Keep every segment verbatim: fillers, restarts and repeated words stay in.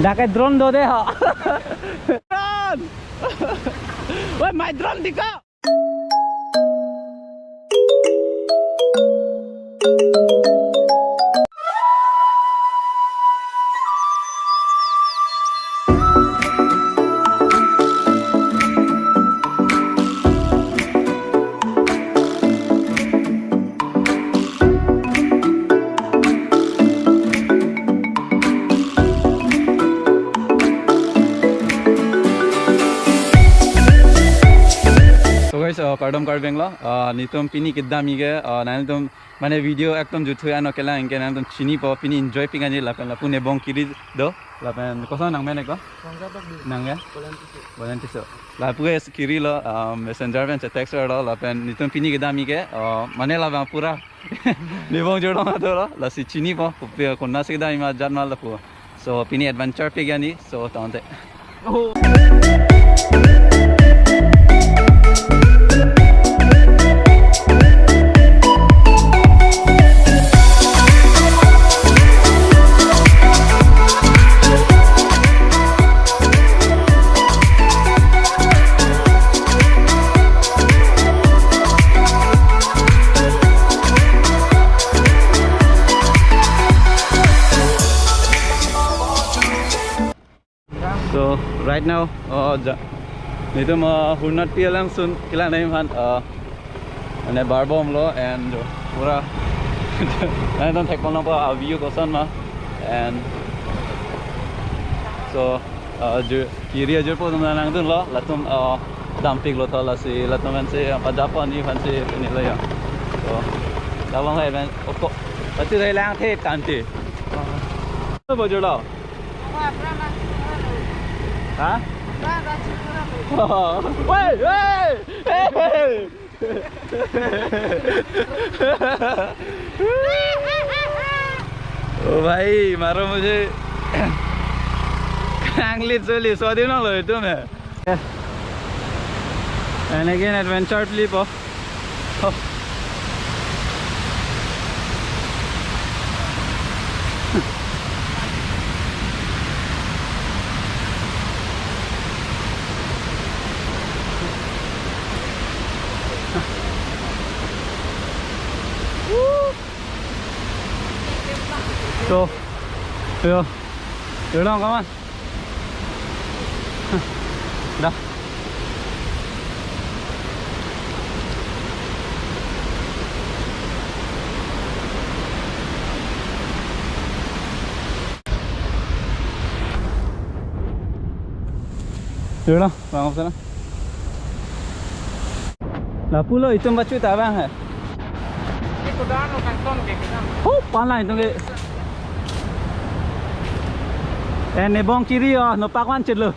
Dak ke drone do de ho. Drone. Woi, my drone diko. So guys, uh, kardom Karbi Anglong, uh, netum pini kedam-i ke, uh, nanglitum mane video ekdom juthu ano kelang ke nangtum chinipo, pini enjoy pik-an-ji lapen lapu Nebong Kiri do, lapen koson nangmen ko? Songja Tokbi. Nang ya? Bolan Tisso. Bolan Tisso. Lapu ke kirilo, um, messenger pen che text lo, lapen netum pini kedam-i ke, uh, mane labang pura Nebong Jorong do lo, lasi chinipo, kopi, konatsi kedam-i ma jat ma lapu. So, pini adventure pik-an-ji, so, tangte. So right now, uh, ja-, netum, uh, Hurnatpi alangsun kelang nai aphan, uh, mane barbomlo and pura nanglitum thekponpo a view koson ma and so, uh, ju-, kiri ajirpo atum nangdunlo, latum, uh, dampiklo tho lasi latum pensi, uh, pajapon-ji pensi pinilo ya. So, labang hai ben, oko, pati hai lang the tangte. Uh, bojor lo. Ha? Woi, woi, hei, hei. ओ भाई, मारो मुझे। Anglit soli, sodi nang lo itu me. And again, adventure play po. Oh. So, yo, yo dong, come on. Dah. Yo dong. Vang sana. Lapulo itum bachu ta vang hai. Iko dan lo kangton ke kita. Hu, pala itum ke. Eh, Nebong Kiri yo, nopak van chit lo.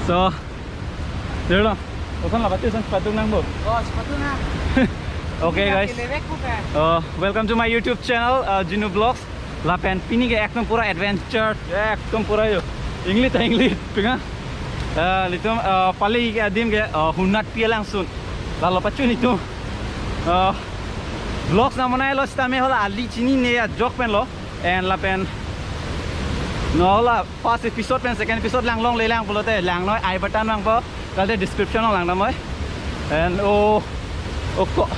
So, dulu. Koson la bachu san sepatu nang bo. Oh, sepatu na. Okay, guys. Lewek bukan. Uh, welcome to my YouTube channel, uh, Jinu Vlogs. Lapen pini ke ekdom pura adventure, ekdom pura yo. Inglit, inglit, pinga. Eh, litum, eh, pali ke adim ke, eh, Hurnatpi alangsun. Lalo pachu netum, eh, vlogs nang bonailo sitame hala ali chinine ajok pen lo. And lapen, no hala first episode pen second episode lang longle lang pulote langnoi, I button vangpo. Kalite description along lang damnoi. And oh, oko.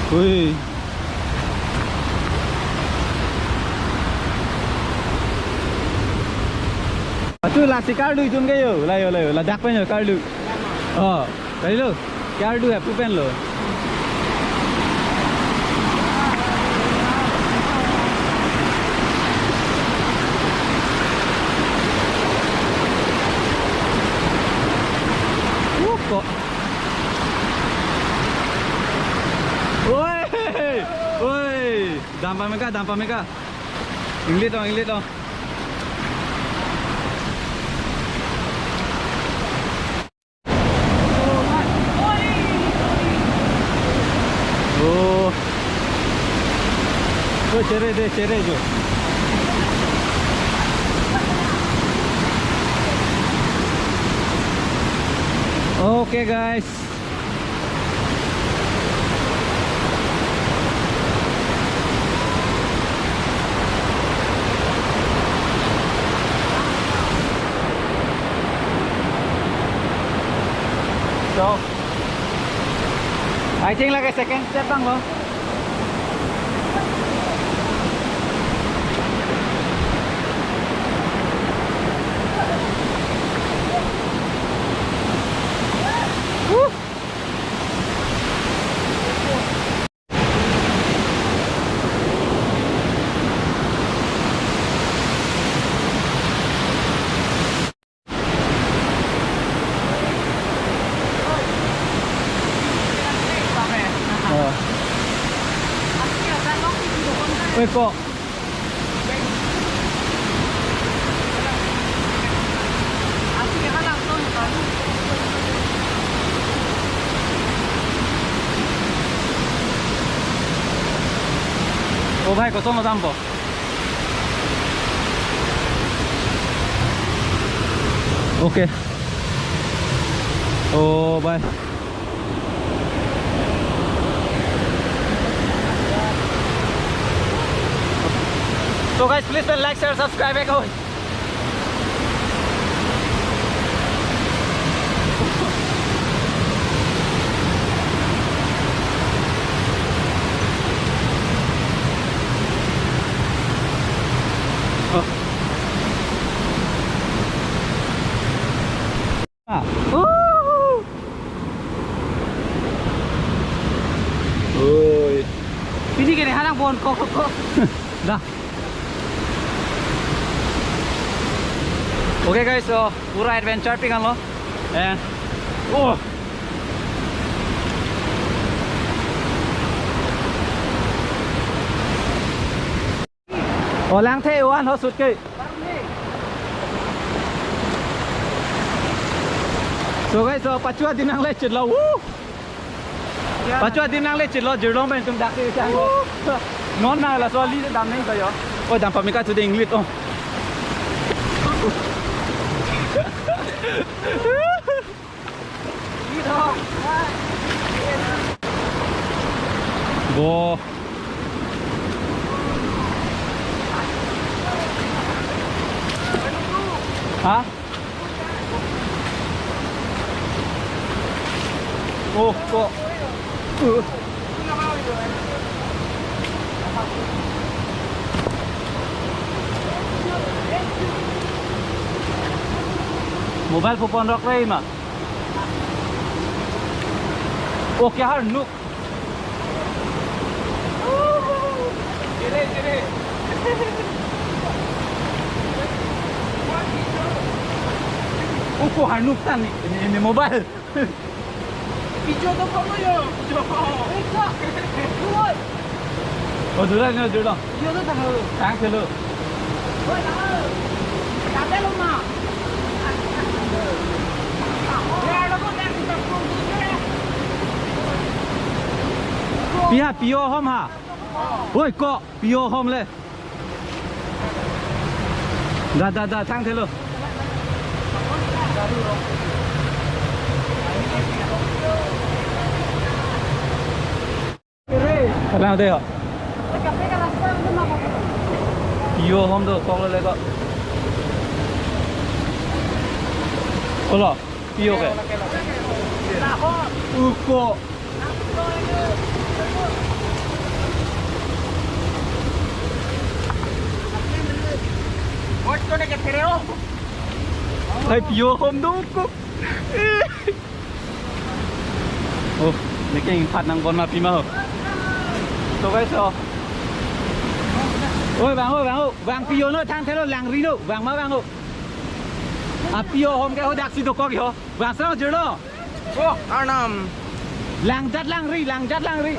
Hui. Atu lasi karlu itum ke yo, la yo, la yo, ladak pen yo karlu. Oh. Kali lo, karlu ya, pupen lo. Uh, kok. Woi, woi, dampa meka, dampa meka. Inglit dong, inglit dong. Oh. Oh, chere de, chere jo. Okay, guys. I think lake second step abang lo. Oh. Oi, kok. Oh, bhai, kosonlo dampo? Okay. Oh, bhai. So guys, please like, share, subscribe, eh, guys. Ah. Woohoo! Oi. Pini ke ne harang bon kok kok kok. Dah. Okay guys, so pura adventure pik anlo. And oh. Oh, langthe wan ho sut ke. So guys, so pachu adim nangle chitlo. Woo! Pachu adim nangle chitlo, jirlong pen tum dak ke chang ho. Non na laso ali dam nangpo yo. Oh, dam pamika to the English. Oh. Bo. Ha? Oh, kok. Uh. Mobile phone rok rei ma. Oh, kya har nuk. Oh, ko har nuk tan ni, ni, ni mobile. Pijo to kono yo, pijo. Oh, dura ni, dura. Pijo to tahu. Thanks, hello. Oi, tahu. Kata lo ma. Pi ha, pio hom ha. Oi, ko, pio hom le. Da, da, da, thang thelo. Kadang dei ho. Pio hom do, kok le ko. Olo, pio ke. Uko. Hai, pio hom do ko. Oh, ne keng phat nang bon ma pima ho. So guys, so. Oi, bang, oi, bang, oi. Bang pio no, thang thelo langri no. Bang ma bang, oi. A pio hom ke ho dak si dokok ho. Bang sa jero. Oh, Arnam. Langjat langri, langjat langri.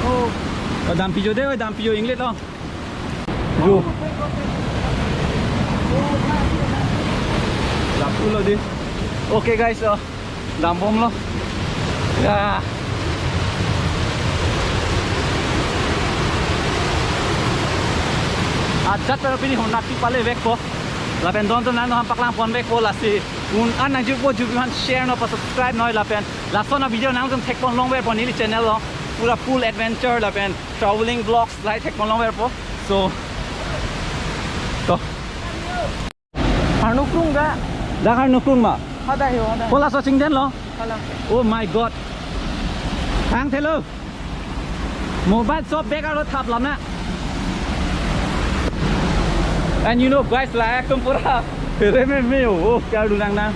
Oh. Oh, dam pio dei, dam pio English lo. Jo. Lapu lo dei. Okay guys, so dam bomlo. Ya. Ajat pero pini Honda ti pale vekpo. Lapen don ton nang ham paklang pon vekpo lasi. Un an nang jukpo juk han share no pa subscribe noi lapen. Lason a video nangtum thek pon longverpo neli channel lo. Pura full adventure lapen traveling vlogs lahai thek pon longverpo. So. To. Harnukrung ga. Dak Harnukrung ma. Hada ho, hada. Kola so chingden lo. Oh my God. Thang thelo. Mobile shop bag arlo thap lam na. And you know guys, la ekdom pura. Here me me oh, oh, kya dulang na.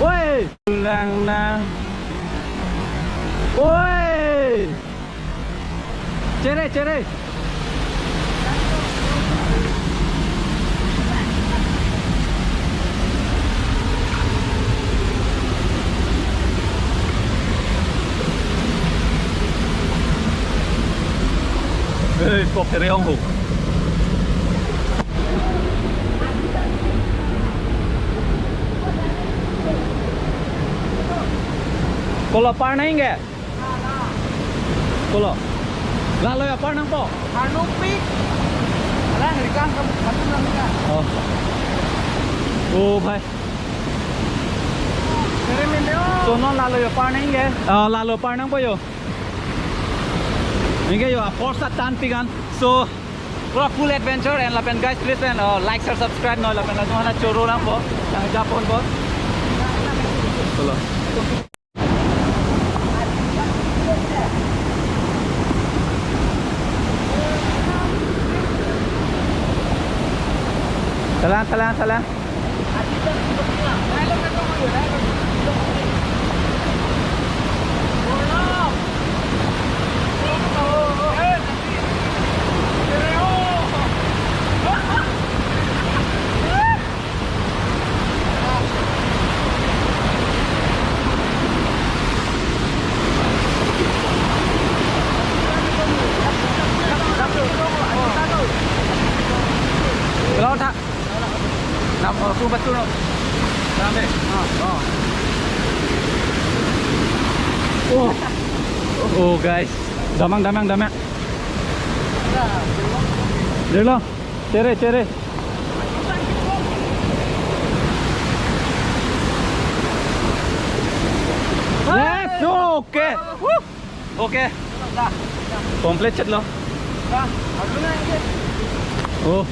Oi, dulang na. Oi. Chere, chere. Hey, kok chere ong ho. Kolo par nangji ke? Kolo. Lalo apar nangpo? Arnung pi. Alang rikang kamu satu nang rikang. Oh. Oh, bhai. Chere me me oh. So non lalo apar nangji ke? Ah, lalo apar nangpo yo. Nangji ke yo, apor sat tan pikan. So, pura full adventure and lapen guys, please and uh, like, share, subscribe noi lapen langsung hana choro nangpo. Nang japon po. Kolo. Talang, talang, talang. Hello, tha. Nam, oh, tu betul, no. Nam deh. Ah, oh. Oh. Oh, guys. Damang, damang, damang. Deh lo. Chere, chere. Yes, okay. Woo. Okay. Complete chet lo. Oh.